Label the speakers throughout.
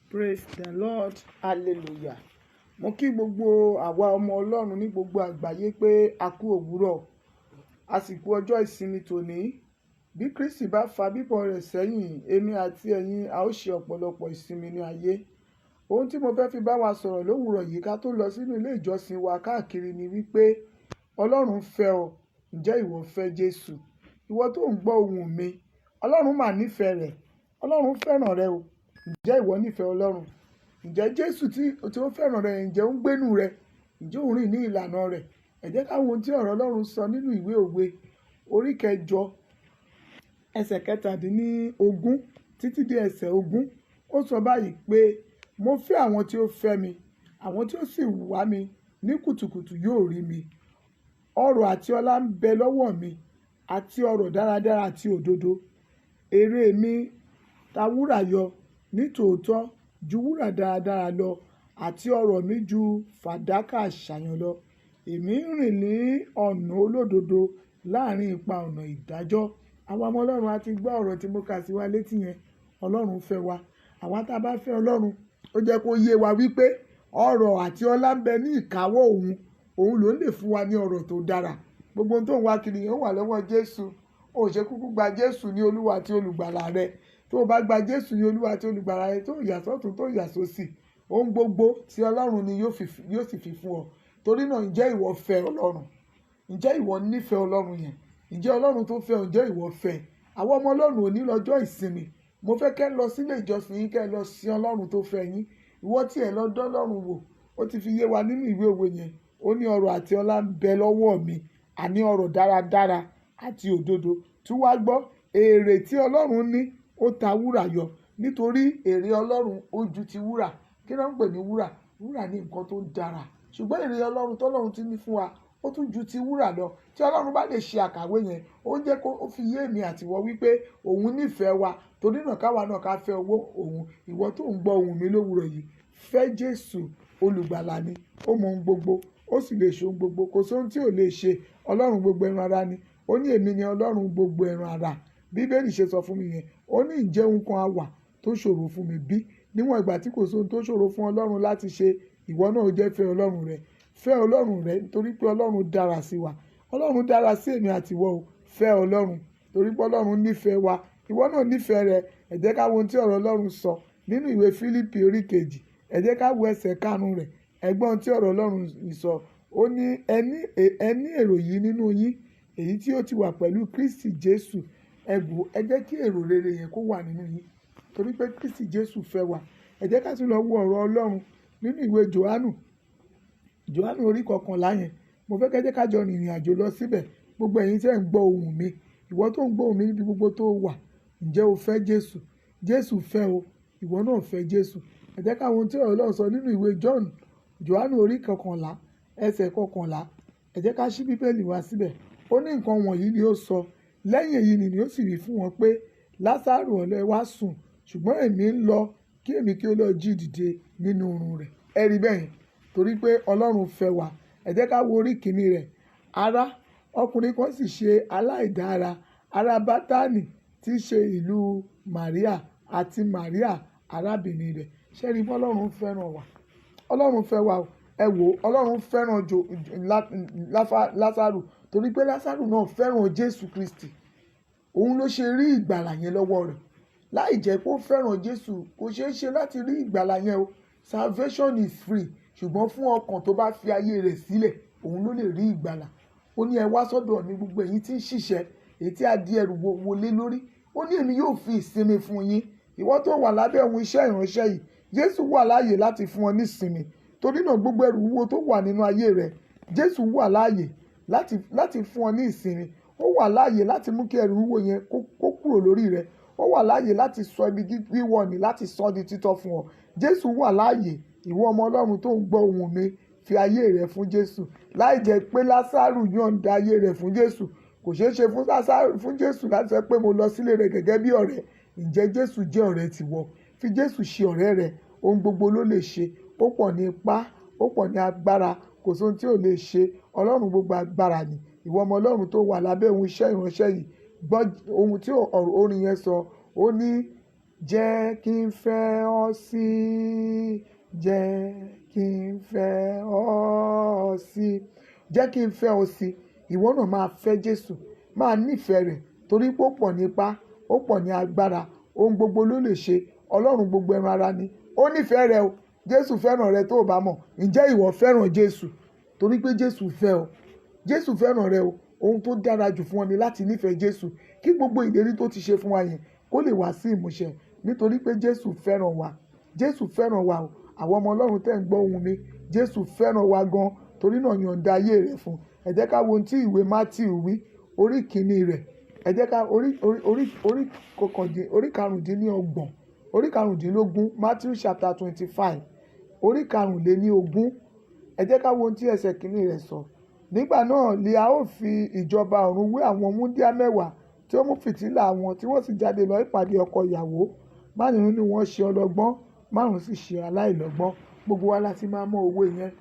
Speaker 1: Praise the Lord, hallelujah. Mo kí gbogbo àwa ọmọ Ọlọ́run ní gbogbo àgbáyé pé a kú òwúrọ̀, a sì kú ọjọ́ ìsinmi tòní. Bí Kristi bá fa bíbọ̀ rẹ̀ sẹ́yìn, èmi àti ẹ̀yin a ó ṣe ọ̀pọ̀lọpọ̀ ìsinmi ní ayé. Ohun tí mo fẹ́ fi bá wa sọ̀rọ̀ lówùrọ̀ yìí ká tó lọ sínú ilé ìjọsìn wa káàkiri ni wípé Ọlọ́run fẹ́ ọ, ǹjẹ́ ìwọ fẹ́ Jésù? Ìwọ tó ń gbọ́ ohùn mi, Ọlọ́run mà nífẹ̀ẹ́ rẹ̀, Ọlọ́run fẹ́ràn rẹ o. Ǹjẹ́ ìwọ nífẹ̀ẹ́ Ọlọ́run? Ǹjẹ́ Jésù tí ó fẹ́ràn rẹ, ǹjẹ́ ó ń gbénú rẹ? Ǹjẹ́ ó ń rìn ní ìlànà rẹ̀? Ẹ jẹ́ ká wo ohun tí ọ̀rọ̀ Ọlọ́run sọ nínú ìwé Òwe orí kẹjọ ẹsẹ̀ 17 títí dé ẹsẹ̀ 20. Ó sọ báyìí pé, mo fẹ́ àwọn tí ó fẹ́ mi, àwọn tí ó sì wá mi ní kùtùkùtù yóò rí mi. Ọrọ̀ àti ọlá ń bẹ lọ́wọ́ mi, àti ọrọ̀ dáradára àti òdodo. Èrè mi ta wúrà yọ ní tòótọ́ ju wúrà dáradára lọ, àti ọrọ̀ mi ju fàdákà àṣàyàn lọ. Èmi ń rìn ní ọ̀nà olódodo láàrin ipa ọ̀nà ìdájọ́. Àwa ọmọ Ọlọ́run a ti gbọ́ ọ̀rọ̀ tí mo kà sí wa létí yẹn. Ọlọ́run fẹ́ wa. Àwa tí a bá fẹ́ Ọlọ́run, ó jẹ́ kó yé wa wípé ọrọ̀ àti ọlá ń bẹ ní ìkáwọ́ òun. Òun ló lè fún wa ní ọrọ̀ tó dára. Gbogbo ohun tó ń wá kiri yẹn ó wà lọ́wọ́ Jésù. Ó ṣe kúkú gba Jésù ní Olúwa àti Olùgbàlà rẹ. Tó o bá gba Jésù ní Olúwa àti Olùgbàlà rẹ, tó yà sọ́tùn, tó yà sósì, ohun gbogbo tí Ọlọ́run ni yóò sì fi fún ọ. Torí náà, ǹjẹ́ ìwọ fẹ́ Ọlọ́run? Ǹjẹ́ ìwọ nífẹ̀ẹ́ Ọlọ́run yẹn? Ǹjẹ́ Ọlọ́run tó fẹ́ ọ, ǹjẹ́ ìwọ fẹ́? Àwọn ọmọ Ọlọ́run ò ní lọ́jọ́ ìsinmi. Mo fẹ́ kẹ́ lọ sílé ìjọsìn yín, kẹ́ lọ sin Ọlọ́run tó fẹ́ yín. Ìwọ tí ẹ lọ dán Ọlọ́run wò, ó ti fi yé wa nínú ìwé òwe yẹn. Ó ní ọrọ̀ àti ọlá ń bẹ lọ́wọ́ mi, àní ọrọ̀ dáradára àti òdodo. Tú wá gbọ́, èrè tí Ọlọ́run ní ó ta wúrà yọ. Nítorí èrè Ọlọ́run ó ju ti wúrà. Kí ló ń pè ní wúrà? Wúrà ní nǹkan tó dára. Ṣùgbọ́n èrè Ọlọ́run tó Ọlọ́run ti ní fún wa, ó tún ju ti wúrà lọ. Tí Ọlọ́run bá lè ṣe àkàwé yẹn, ó ń jẹ́ kó fi yé èmi àti ìwọ wípé òun nífẹ̀ẹ́ wa. Torí náà káwa náà ká fẹ́ owó òun. Ìwọ tó ń gbọ́ ohùn mi lówùrọ̀ yìí, fẹ́ Jésù olùgbàlà ni. Ó mọ ohun gbogbo, ó sì lè ṣe ohun gbogbo. Kò sí ohun tí ò lè ṣe. Ọlọ́run gbogbo ẹran ara ni. Ó ní èmi ni Ọlọ́run gbogbo ẹran ara. Bíbélì ṣe sọ fún mi yẹn. Ó ní ǹjẹ́ ohun kan á wà tó ṣòro fún mi bí? Níwọ̀n ìgbà tí kò sí ohun tó ṣòro fún Ọlọ́run láti ṣe, ìwọ náà ó jẹ́ fẹ́ Ọlọ́run rẹ. Fẹ́ Ọlọ́run rẹ nítorí pé Ọlọ́run dára sí wa. Ọlọ́run dára sí èmi àti ìwọ o. Fẹ́ Ọlọ́run torí pé Ọlọ́run nífẹ̀ẹ́ wa. Ìwọ náà nífẹ̀ẹ́ rẹ. Ẹ jẹ́ ká wo ohun tí ọ̀rọ̀ Ọlọ́run sọ nínú ìwé Fílípì orí 2. Ẹ jẹ́ ká wo ẹsẹ̀ 5 rẹ̀. Ẹ gbọ́ ohun tí ọ̀rọ̀ Ọlọ́run sọ. Ó ní ẹ ní èrò yìí nínú yín, èyí tí ó ti wà pẹ̀lú Kristi Jésù. Ẹ wò, ẹ jẹ́ kí èrò rere yẹn kó wà nínú yín torí pé Kristi Jésù fẹ́ wa. Ẹ jẹ́ ká tún lọ wo ọ̀rọ̀ Ọlọ́run nínú ìwé Jòhánù. Jòhánù orí 11 yẹn. Mo fẹ́ kẹ́ jẹ́ ká jọ rìnrìn àjò lọ síbẹ̀. Gbogbo ẹ̀yin tí ẹ̀ ń gbọ́ ohùn mi, ìwọ tó ń gbọ́ ohùn mi níbi gbogbo tó wà, ǹjẹ́ o fẹ́ Jésù? Jésù fẹ́ o, ìwọ náà fẹ́ Jésù. Ẹ jẹ́ ká wo ohun tí ọ̀rọ̀ Ọlọ́run sọ nínú ìwé Jòhánù orí 11 ẹsẹ̀ 11. Ẹ jẹ́ ká ṣí Bíbélì wa síbẹ̀. Ó ní nǹkan wọ̀nyí ni ó sọ. Lẹ́yìn èyí ni ó sì wí fún wọn pé Lásárù ọ̀lẹ wá sùn, ṣùgbọ́n èmi ń lọ kí èmi kí ó lọ jí dìde nínú oorun rẹ̀. Ẹ rí bẹ́ẹ̀ yẹn, torí pé Ọlọ́run fẹ́ wa. Ẹ jẹ́ ká wo orí 1 rẹ̀. Ará, ọkùnrin kan sì ṣe aláìdára, ará Bátánì tí í ṣe ìlú Màríà àti Màríà arábìnrin rẹ̀. Ṣé rí pé Ọlọ́run fẹ́ràn wa? Ọlọ́run fẹ́ wa o. Ẹ wò, Ọlọ́run fẹ́ràn Lásárù torí pé Lásárù náà fẹ́ràn Jésù Kristi. Òun ló ṣe rí ìgbàlà yẹn lọ́wọ́ rẹ̀. Láì jẹ́ pé ó fẹ́ràn Jésù, kò ṣe é ṣe láti rí ìgbàlà yẹn o. Salvation is free. Ṣùgbọ́n fún ọkàn tó bá fi ayé rẹ̀ sílẹ̀, òun ló lè rí ìgbàlà. Ó ní ẹ wá sọ́dọ̀ mi gbogbo ẹ̀yin tí ń ṣiṣẹ́, èyí tí a di ẹrù wọlé lórí. Ó ní èmi yóò fi ìsinmi fún yín. Ìwọ tó wà lábẹ́ ohun iṣẹ́ ìránṣẹ́ yìí, Jésù wà láàyè láti fún ọ ní ìsinmi. Torí náà gbogbo ẹrù wúwo tó wà nínú ayé rẹ, Jésù wà láàyè láti fún ọ ní ìsinmi. Ó wà láàyè láti mú kí ẹrù wúwo yẹn kó kúrò lórí rẹ. Ó wà láàyè láti sọ ibi wíwọ̀ ní láti sọ di títọ́ fún ọ. Jésù wà láàyè. Ìwọ ọmọ Ọlọ́run tó ń gbọ́ ohùn mi, fi ayé rẹ fún Jésù. Láì jẹ́ pé Lásárù yọ̀ǹda ayé rẹ̀ fún Jésù, kò ṣeé ṣe fún Lásárù, fún Jésù láti sọ pé mo lọ sílé rẹ̀ gẹ́gẹ́ bí ọ̀rẹ́. Ǹjẹ́ Jésù jẹ́ ọ̀rẹ́ tìwọ? Fi Jésù ṣe ọ̀rẹ́ rẹ. Ohun gbogbo ló lè ṣe. Ó pọ̀ ní ipá, ó pọ̀ ní agbára, kò sí ohun tí ò lè ṣe. Ọlọ́run gbogbo agbára ni. Ìwọ ọmọ Ọlọ́run tó wà lábẹ́ ohun iṣẹ́ ìránṣẹ́ yìí, gbọ́ ohun tí orin yẹn sọ. Ó ní Jẹ́ kí n fẹ́ ọ sí, jẹ́ kí n fẹ́ ọ sí, jẹ́ kí n fẹ́ ọ sí. Ìwọ náà máa fẹ́ Jésù, máa nífẹ̀ẹ́ rẹ̀, torí pé ó pọ̀ ní ipá, ó pọ̀ ní agbára, ohun gbogbo ló lè ṣe. Ọlọ́run gbogbo ẹran ara ni. Ó nífẹ̀ẹ́ rẹ o. Jésù fẹ́ràn rẹ tó o bá mọ̀. Ǹjẹ́ ìwọ fẹ́ràn Jésù? Torí pé Jésù fẹ́ ọ. Jésù fẹ́ràn rẹ o. Ohun tó dára jù fún ọ ni láti nífẹ̀ẹ́ Jésù, kí gbogbo ìlérí tó ti ṣe fún wa yẹn kó lè wá sí ìmúṣẹ. Nítorí pé Jésù fẹ́ràn wa. Jésù fẹ́ràn wa o. Àwọn ọmọ Ọlọ́run tẹ́ ń gbọ́ ohùn mi, Jésù fẹ́ràn wa gan. Torí náà yọ̀ǹda ayé rẹ̀ fún. Ẹ jẹ́ ká wo ohun tí ìwé Mátíù wí, orí kìíní rẹ̀. Ẹ jẹ́ ká orí, orí, orí, orí kọkàndín, orí karùndínlọ́gbọ̀n, orí karùndínlógún, Matthew chapter 25, orí karùnléníogún. Ẹ jẹ́ ká wo ohun tí ẹsẹ̀ kìíní rẹ̀ sọ. Nígbà náà ni a ó fi ìjọba ọ̀run wé àwọn wúńdíá mẹ́wàá tí ó mú fìtílà wọn tí wọ́n sì jáde lọ ìpàdé ọkọ ìyàwó. Márùn-ún nínú wọn ṣe ọlọ́gbọ́n, márùn-ún sì ṣe aláìlọ́gbọ́n. Gbogbo wa la ti máa mọ òwe yẹn.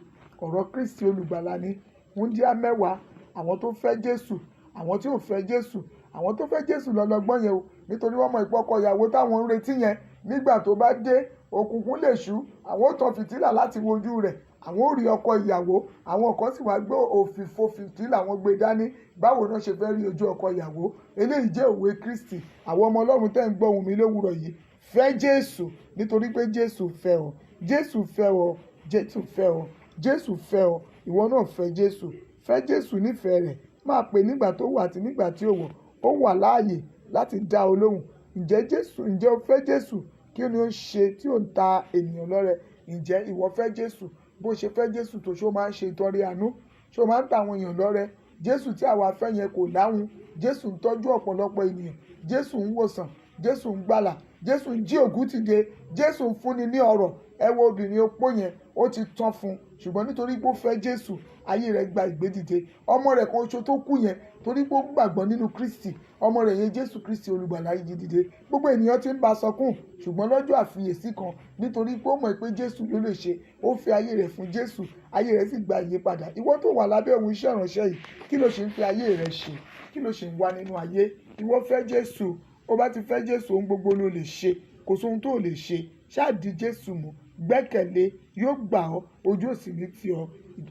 Speaker 1: Ọ̀rọ̀ Kristi olùgbàlà ni. Wúńdíá mẹ́wàá, àwọn tó fẹ́ Jésù, àwọn tí ò fẹ́ Jésù, àwọn tó fẹ́ Jésù lọ́lọ́gbọ́n yẹn o. Nítorí wọ́n mọ ìpọ́kọ ìyàwó táwọn ń retí yẹn. Nígbà tó bá dé, òkùnkùn lè ṣú, àwọn ó tan fìtílà láti wojú rẹ̀, àwọn ó rí ọkọ ìyàwó, àwọn kan sì wá gbé òfìfo fìtílà wọn gbé dání. Báwo ni wọ́n ṣe fẹ́ rí ojú ọkọ ìyàwó? Eléyìí jẹ́ òwe Kristi. Àwọn ọmọ Ọlọ́run tẹ́ ń gbọ́ ohùn mi lówùrọ̀ yìí, fẹ́ Jésù, nítorí pé Jésù fẹ́ ọ. Jésù fẹ́ ọ, Jésù fẹ́ ọ, Jésù fẹ́ ọ. Ìwọ náà fẹ́ Jésù. Fẹ́ Jésù nífẹ̀ẹ́ rẹ̀. Máa pè nígbà tó wà àti nígbà tí ò wọ̀. Ó wà láàyè láti dá ọ lóhùn. Ǹjẹ́ Jésù, ǹjẹ́ o fẹ́ Jésù? Kí ni ó ń ṣe tí ò ń ta ènìyàn lọ́rẹ? Ǹjẹ́ ìwọ fẹ́ Jésù? Bó ṣe fẹ́ Jésù tó, ṣé o máa ń ṣe ìtọrẹ àánú? Ṣé o máa ń ta àwọn èèyàn lọ́rẹ? Jésù tí àwa fẹ́ yẹn kò láhun. Jésù ń tọ́jú ọ̀pọ̀lọpọ̀ ènìyàn. Jésù ń wòsàn. Jésù ń gbàlà. Jésù ń jí òkú dìde. Jésù ń fúnni ní ọrọ̀. Ẹ wo obìnrin opó yẹn, ó ti tán fún un. Ṣùgbọ́n nítorí pé ó fẹ́ Jésù, ayé rẹ̀ gba ìgbédìde. Ọmọ rẹ̀ kan ṣoṣo tó kú yẹn, torí pé ó gbàgbọ́ nínú Kristi. Ọmọ rẹ̀ yẹn Jésù Kristi olùgbàlà yìí dìde. Gbogbo ènìyàn tí ń bá sọkún, ṣùgbọ́n lọ́jọ́ àfiyèsí kan, nítorí pé ó mọ̀ pé Jésù ló lè ṣe, ó fi ayé rẹ̀ fún Jésù, ayé rẹ̀ sì gba ìyípadà. Ìwọ tó wà lábẹ́ ohun iṣẹ́ ìránṣẹ́ yìí, kí ló ṣe ń fi ayé rẹ ṣe? Kí ló ṣe ń wá nínú ayé? Ìwọ fẹ́ Jésù. Ó bá ti fẹ́ Jésù, ohun gbogbo ló lè ṣe. Kò sí ohun tó lè ṣe. Ṣá di Jésù mú, gbẹ́kẹ̀lé, yóò gbà ọ́, ojú ò sì ní tì ọ́.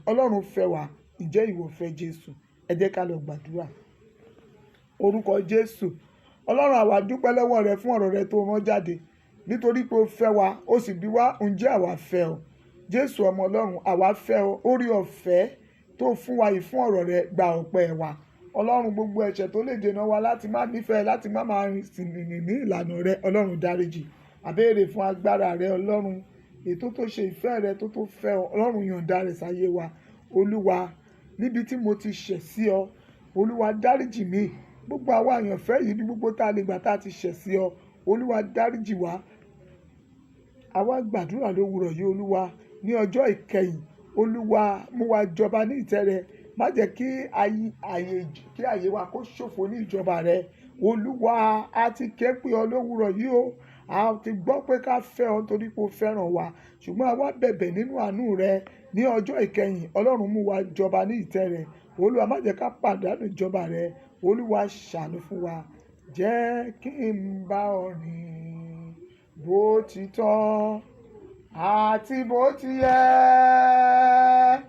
Speaker 1: Ọlọ́run fẹ́ wa. Ǹjẹ́ ìwọ fẹ́ Jésù? Ẹ jẹ́ ká lọ gbàdúrà. Orúkọ Jésù. Ọlọ́run, àwa dúpẹ́ lọ́wọ́ rẹ fún ọ̀rọ̀ rẹ tó rán jáde. Nítorí pé ó fẹ́ wa, ó sì bí wá, ǹjẹ́ àwa fẹ́ ọ? Jésù ọmọ Ọlọ́run, àwa fẹ́ ọ. Orí ọ̀fẹ́ tó fún wa yìí fún ọ̀rọ̀ rẹ, gba ọpẹ́ wa. Ọlọ́run, gbogbo ẹ̀ṣẹ̀ tó lè dènà wa láti má nífẹ̀ẹ́, láti má máa rìn sí ní ìlànà rẹ, Ọlọ́run dáríjì. A béèrè fún agbára rẹ, Ọlọ́run. Ètò tó ṣe ìfẹ́ rẹ tó tó fẹ́ ọ, Ọlọ́run yọ̀ǹda rẹ̀ sáyé wa. Olúwa, níbi tí mo ti ṣẹ̀ sí ọ, Olúwa dáríjì mí. Gbogbo àwa àyànfẹ́ yìí ní gbogbo tá a lè gbà tá a ti ṣẹ̀ sí ọ, Olúwa dáríjì wá. Àwa gbàdúrà lówùrọ̀ yìí, Olúwa, ní ọjọ́ ìkẹyìn, Olúwa mú wa jọba ní ìtẹ́ rẹ. Má jẹ́ kí ayé, kí ayé wa kó ṣòfò ní ìjọba rẹ. Olúwa, a ti ké pè ọ lówùrọ̀ yìí o. A ti gbọ́ pé ká fẹ́ ọ torí pé o fẹ́ràn wa. Ṣùgbọ́n àwa bẹ̀bẹ̀ nínú àánú rẹ ní ọjọ́ ìkẹyìn, Ọlọ́run mú wa jọba ní ìtẹ́ rẹ. Olúwa, má jẹ́ ká pàdánù ìjọba rẹ. Olúwa ṣàánú fún wa. Jẹ́ kí n bá ọ rìn bó ti tọ́ àti bó ti yẹ.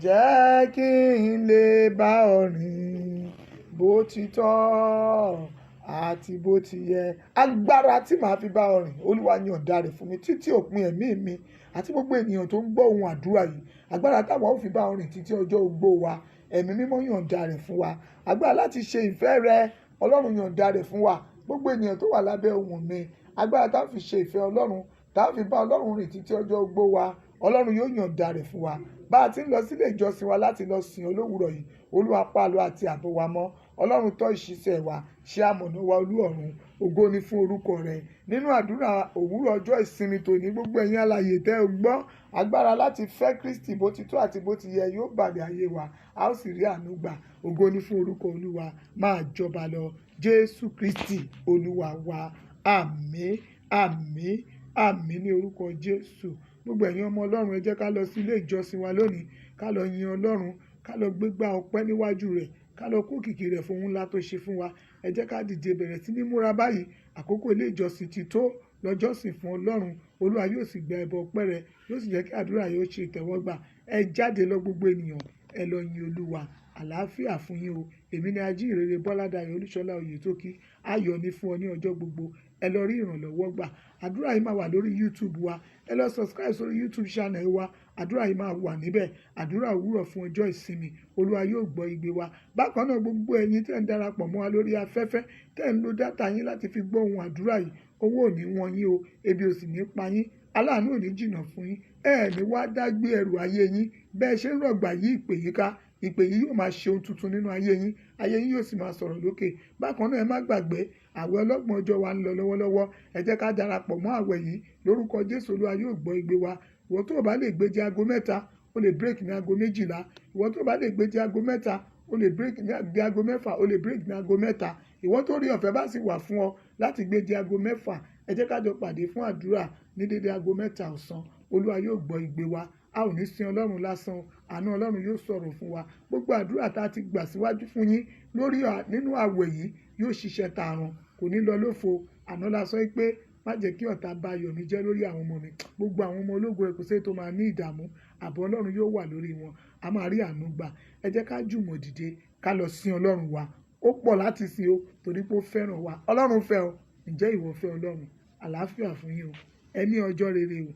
Speaker 1: Jẹ́ kí n lè bá ọ rìn bó ti tọ́ àti bó ti yẹ. Agbára tí màá fi bá ọ rìn, Olúwa yọ̀ǹda rẹ̀ fún mi títí òpin ẹ̀mí mi àti gbogbo ènìyàn tó ń gbọ́ ohùn àdúrà yìí. Agbára táwa ó fi bá ọ rìn títí ọjọ́ ogbó wa, ẹ̀mí mímọ́ yọ̀ǹda rẹ̀ fún wa. Agbára láti ṣe ìfẹ́ rẹ, Ọlọ́run yọ̀ǹda rẹ̀ fún wa. Gbogbo ènìyàn tó wà lábẹ́ ohùn mi, agbára tá fi ṣe ìfẹ́ Ọlọ́run, tá fi bá Ọlọ́run rìn títí ọjọ́ ogbó wa, Ọlọ́run yóò yọ̀ǹda rẹ̀ fún wa. Bá a ti ń lọ sílé ìjọsìn wa láti lọ sìn olówùrọ̀ yìí, Olúwa pa àlọ́ àti àbò wa mọ́. Ọlọ́run tọ́ ìṣísẹ̀ wa, ṣe amọ̀nà wa olú ọ̀run. Ògo ni fún orúkọ rẹ. Nínú àdúrà òwúrọ̀ ọjọ́ ìsinmi tòní, gbogbo ẹ̀yin alààyè tẹ́ ẹ gbọ́, agbára láti fẹ́ Kristi bó ti tọ́ àti bó ti yẹ yóò bàlẹ̀ ayé wa. A ó sì rí àánú gbà. Ògo ni fún orúkọ Olúwa. Máa jọba lọ. Jésù Kristi Olúwa wa. Àmín, àmín, àmín ní orúkọ Jésù. Gbogbo ẹ̀yin ọmọ Ọlọ́run, ẹ jẹ́ ká lọ sí ilé ìjọsìn wa lónìí, ká lọ yin Ọlọ́run, ká lọ gbégbá ọpẹ́ níwájú rẹ̀, ká lọ kó kìkì rẹ̀ fún ohun ńlá tó ṣe fún wa. Ẹ jẹ́ ká dìde bẹ̀rẹ̀ sí ní múra báyìí. Àkókò ilé ìjọsìn ti tó. Lọ jọ́sìn fún Ọlọ́run. Olúwa yóò sì gba ẹbọ ọpẹ́ rẹ, yóò sì jẹ́ kí àdúrà yóò ṣe ìtẹ́wọ́gbà. Ẹ jáde lọ gbogbo ènìyàn, ẹ lọ yin Olúwa. Àlàáfíà fún yín o. Èmi ni ajíhìnrere Bọ́ládayọ̀ Olúṣọlá Oyètókí. Ayọ̀ ni fún ọ ní ọjọ́ gbogbo. Ẹ lọ rí ìrànlọ́wọ́ gbà. Àdúrà yìí máa wà lórí YouTube wa. Ẹ lọ subscribe sórí YouTube channel wa. Àdúrà yìí máa wà níbẹ̀. Àdúrà òwúrọ̀ fún ọjọ́ ìsinmi. Olúwa yóò gbọ́ igbe wa. Bákan náà, gbogbo ẹ̀yin tẹ́ ń darapọ̀ mọ́ wa lórí afẹ́fẹ́, tẹ́ ń lo data yín láti fi gbọ́ ohùn àdúrà yìí, owó ò ní wọ́n yín o, ebi ò sì ní pa yín, aláàánú ò ní jìnnà fún yín. Ẹ ní wá dá gbé ẹrù ayé yín. Bẹ́ẹ̀ ṣe ń rọ̀gbà yí ìpè yín ká, ìpè yìí yóò máa ṣe ohun tuntun nínú ayé yín, ayé yín yóò sì máa sọ̀rọ̀ lókè. Bákan náà, ẹ má gbàgbé, àwẹ̀ ọlọ́gbọ̀n ọjọ́ wa ń lọ lọ́wọ́lọ́wọ́. Ẹ jẹ́ ká darapọ̀ mọ́ àwẹ̀ yìí lórúkọ Jésù. Olúwa yóò gbọ́ igbe wa. Ìwọ tó o bá lè gbé jẹ́ aago 3, o lè break ní aago 12. Ìwọ tó o bá lè gbé jẹ́ aago 3, o lè break ní aago 6, o lè break ní aago 3. Ìwọ tó rí ọ̀fẹ́ bá sì wà fún ọ láti gbé jẹ́ aago 6, ẹ jẹ́ ká jọ pàdé fún àdúrà ní dédé aago 3 ọ̀sán. Olúwa yóò gbọ́ igbe wa. A ò ní sin Ọlọ́run lásán. Àánú Ọlọ́run yóò sọ̀rọ̀ fún wa. Gbogbo àdúrà tá a ti gbà síwájú fún yín lórí nínú àwẹ̀ yìí yóò ṣiṣẹ́ tààrùn, kò ní lọ lófo. Àná la sọ pé má jẹ́ kí ọ̀tá ba ayọ̀ mi jẹ́ lórí àwọn ọmọ mi. Gbogbo àwọn ọmọ ológo rẹ̀, kò sí èyí tó máa ní ìdààmú. Ààbò Ọlọ́run yóò wà lórí wọn. A máa rí àánú gbà. Ẹ jẹ́ ká jùmọ̀ dìde, ká lọ sin Ọlọ́run wa. Ó pọ̀ láti sin o, torí pé ó fẹ́ràn wa. Ọlọ́run fẹ́ ọ. Ǹjẹ́ ìwọ fẹ́ Ọlọ́run? Àlàáfíà fún yín o. Ẹ ní ọjọ́ rere o.